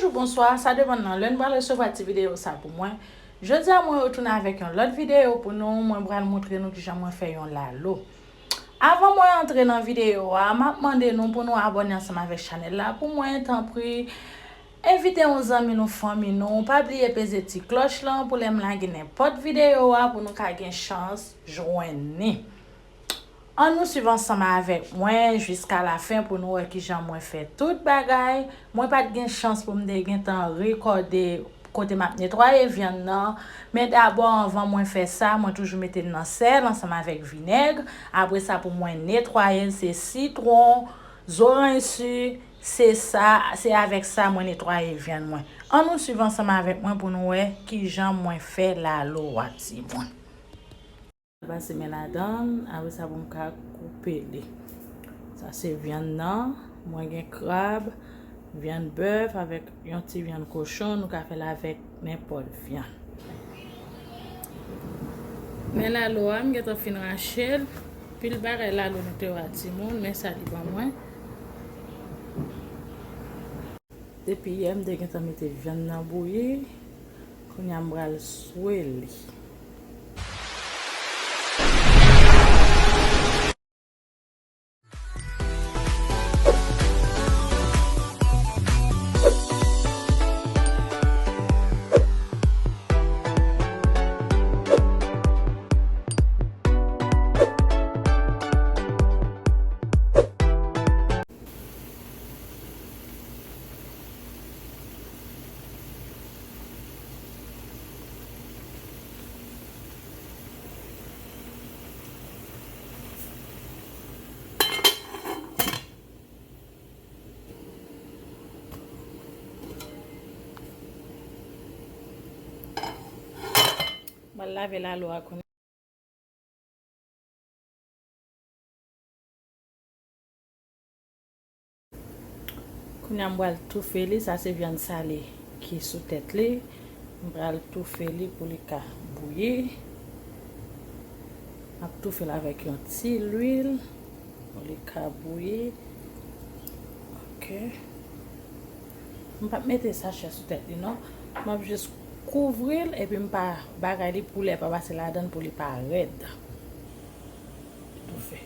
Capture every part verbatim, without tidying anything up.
Bonjou, bonswa, sa depann nan lè n pral resevwa ti videyo sa pou mwen. Jodi a, mwen retounen avèk yon lòt videyo pou nou. Mwen pral montre nou kijan mwen fè yon lalo. Avan mwen antre nan videyo a, m ap mande nou pou nou abòne ansanm avèk chanèl la pou mwen, tanpri. Envite yon zanmi nou, fanmi nou. Pa bliye peze ti klòch lan pou lè m lage nenpòt videyo a pou nou ka gen chans jwenn ni. Ann nou swiv ansanm avèk mwen jiska lafen pou nou wè kijan mwen fè tout bagay. Mwen pa t gen chans pou m te gentan rekòde kote m ap netwaye vyann nan. Men dabò, anvan mwen fè sa, mwen toujou mete l nan sèl ansanm avèk vinèg. Apre sa, pou mwen netwaye l, se sitwon, zoranj si, se sa, se avèk sa mwen netwaye vyann mwen. Ann nou swiv ansanm avèk mwen pou nou wè kijan mwen fè lalo a, timoun. Pase men ladan l, apre sa pou m ka koupe li. Sa se vyann nan, mwen gen krab, vyann bèf avèk yon ti vyann kochon, nou ka fè l avèk nenpòt vyann. Men lalo a, m gentan fin rache l. Pil bagay lalo nou te wè a, timoun, men sa li ban mwen. Depi yè, m te gentan mete vyann nan bouyi. Kounye a, m pral swe li. M al lave lalo a kounye a. Kounye a m pral toufe li, sa se vyann sale ki sou tèt li. M pral toufe li pou li ka bouyi. M ap toufe l avèk yon ti lwil pou li ka bouyi. Ok. M p ap mete sachè sou tèt li non. M ap jis kouvri l epi m pa bagay li pou lè pa pase ladan l pou li pa rèd. Toufe.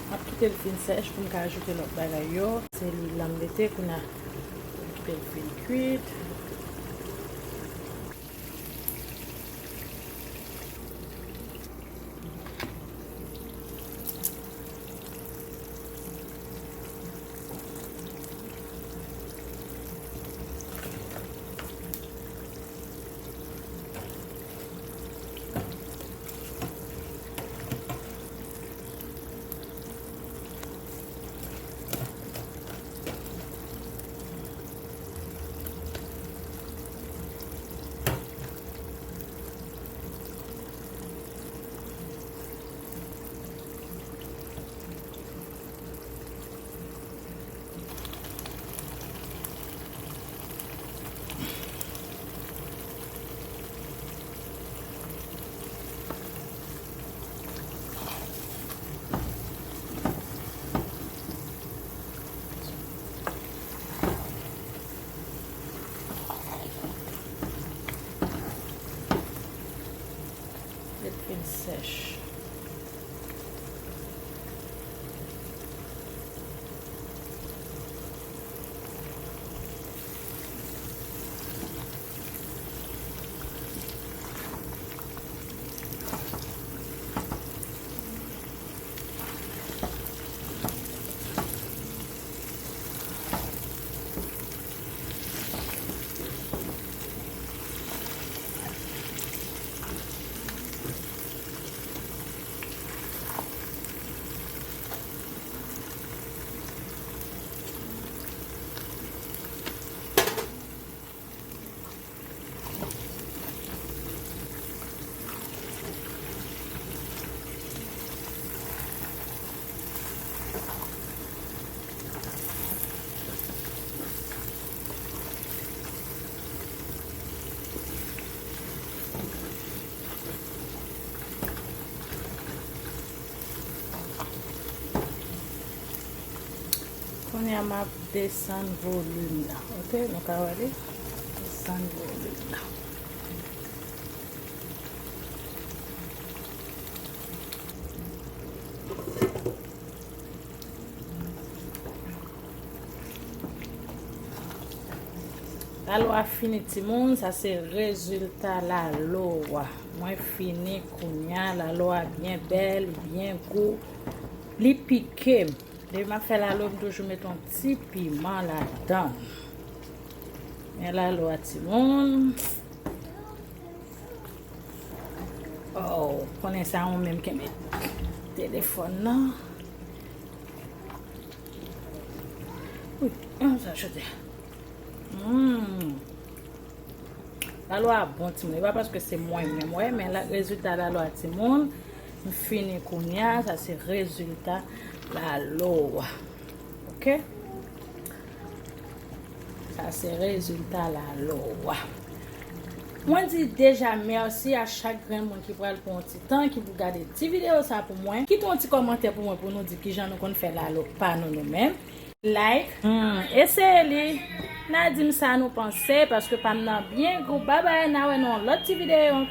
M ap kite l fin sèch pou m ka ajoute lòt bagay yo. Se lwil la m mete, kounye a pou m kite l fin kwit. Kounye a m ap desann volim nan, oke? Nou ka wè li? Desann volim nan. Lalo a fini, timoun, sa se rezilta lalo a. Mwen fini kounye a, lalo a byen bèl, li byen gou, li pike m. Depi m ap fè lalo, m toujou met yon ti piman ladan. Men lalo a, timoun. Oh, konnen sa ou menm kenbe telefòn nan. Wi, an sa chote. Mm. Lalo a bon, timoun. E pa paske se mwen menm, wè, men la, rezilta lalo a, timoun. M fini kounye a, sa se rezilta lalo a. Oke? Sa se rezilta lalo a. Mwen di deja mèsi a chak grenn moun ki pral pran yon ti tan, ki pou gade ti videyo sa pou mwen. Kite yon ti kòmantè pou mwen, pou nou di kijan nou konn fè lalo pa nou, nou menm. Like, hmm, eseye li. N a di m sa nou panse, paske pa m nan byen gou. Babay, n a wè nan yon lòt ti videyo ankò.